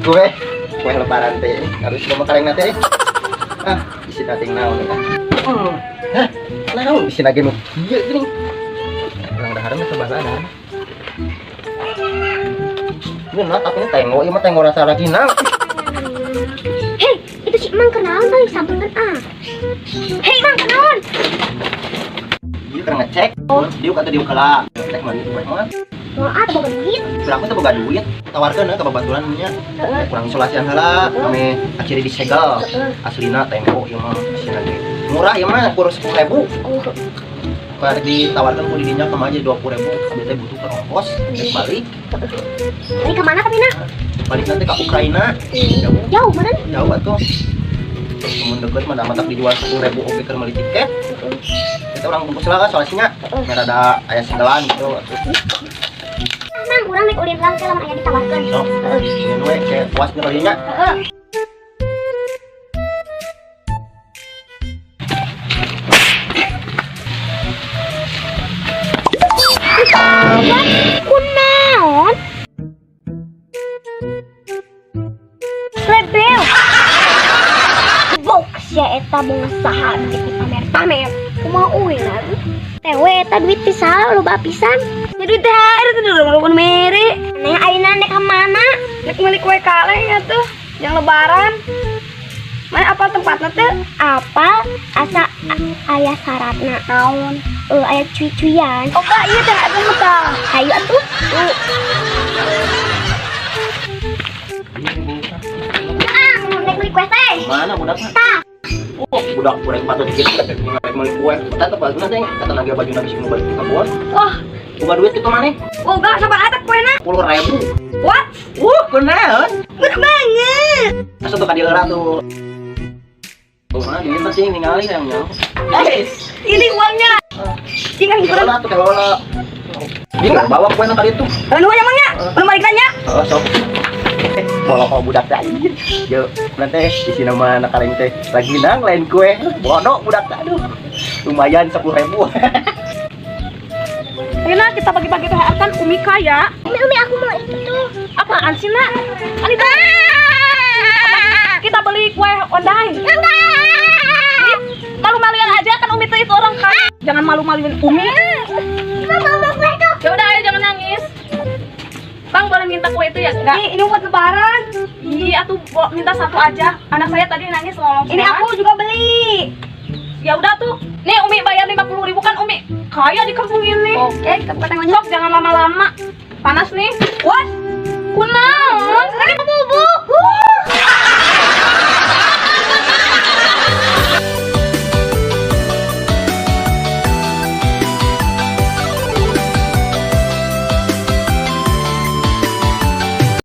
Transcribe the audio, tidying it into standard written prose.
Kue, kue lebaran teh harus ngomong kaleng teh. Ah, isi dating naon ya. Hah, naon isi lagi nu kieu geuning. Urang dahareun mah coba dahareun. Ini nah, tapi ini tengok, ieu mah tengok rasa lagi nang. Hei, itu si Emang kenaon tadi sampeurkeun ah. Hei, Mang kenaon? Ieu keur ngecek. Oh, diuk atau diuk heula. Cek mah kue mah. Mau ah teu boga duit. Berapa teh boga duit? Tawarkeun ka babaturan nya. Heeh. Kurang isolasian heula, ame aciri disegel. Heeh. Aslina tengok ieu mah isina ge. Murah ieu mah kur 10.000. Oh, Kalau ditawarkan ku didinya kemana aja 20.000, abi teh butuh ke ongkos, rek balik, ini kemana tapi nak? Balik nanti ke Ukraina, jauh, Jauh mana? Jauh atuh. Mun deket mah matak dijual 10.000 oge keur meuli tiket. Kita orang bungkus lah soalnya merah ada aya segelan gitu atuh. Mang, urang naik ulin lang lamun aya ditawarkeun. Sok, ini we kayak puas nya kalinya. Heeh. Kunaon? Lebel. Box ya eta bunga saha duit pamer-pamer. Kumaha uing lagi? Tewe eta duit pisan loba pisan. Ya duit THR itu udah rukun mere. Neng ayeuna nek ka mana? Nek meuli kue kaleng ya tuh, yang lebaran. Mana apa tempatnya tuh? Apa asa aya syaratna naon? Aya cuy-cuyan. Oh kak, iya teh atuh mah tah. Hayu atuh. Ah, nek meuli kue teh. Mana budakna? Tah. Oh, budak kurang patut dikit rek meuli kue. Tetep bagusna teh kata naga baju nabi nu balik ka kebon. Wah, Boga duit kitu maneh? oh enggak sabar atak kuena. 10.000. What? Kunaon? Bener banget. Asa tuh kadilera tuh. Tuh, mana duit sih ningali yang nyaho. Eh, Ini uangnya. Tinggal kelola hiburan. tuh kelola. Ini bawa kue nang kali itu. Anu emangnya? Belum balik nanya. Oh, sok. Mau kau budak teh anjir. Yo, nanti di sini mah anak kaleng teh lagi nang lain kue. Bodoh budak teh aduh. Lumayan 10.000. Ayo nak, kita bagi-bagi THR kan Umi kaya. Umi, Umi aku mau itu tuh. Apaan sih nak? Kan itu kita beli kue ondai. Enggak. Malu-maluin aja kan Umi tuh itu orang kaya. Jangan malu-maluin Umi. Mama mau kue tuh. Ya udah ayo jangan nangis. Bang boleh minta kue itu ya? Enggak. Ini buat lebaran. Iya tuh minta satu aja. Anak saya tadi nangis ngolong. Ini aku juga beli. Ya udah tuh. Nih Umi bayar 50.000 kan Umi kaya di kampung ini. Oke, kita buka tangannya. Sok jangan lama-lama. Panas nih. What? Kunaon?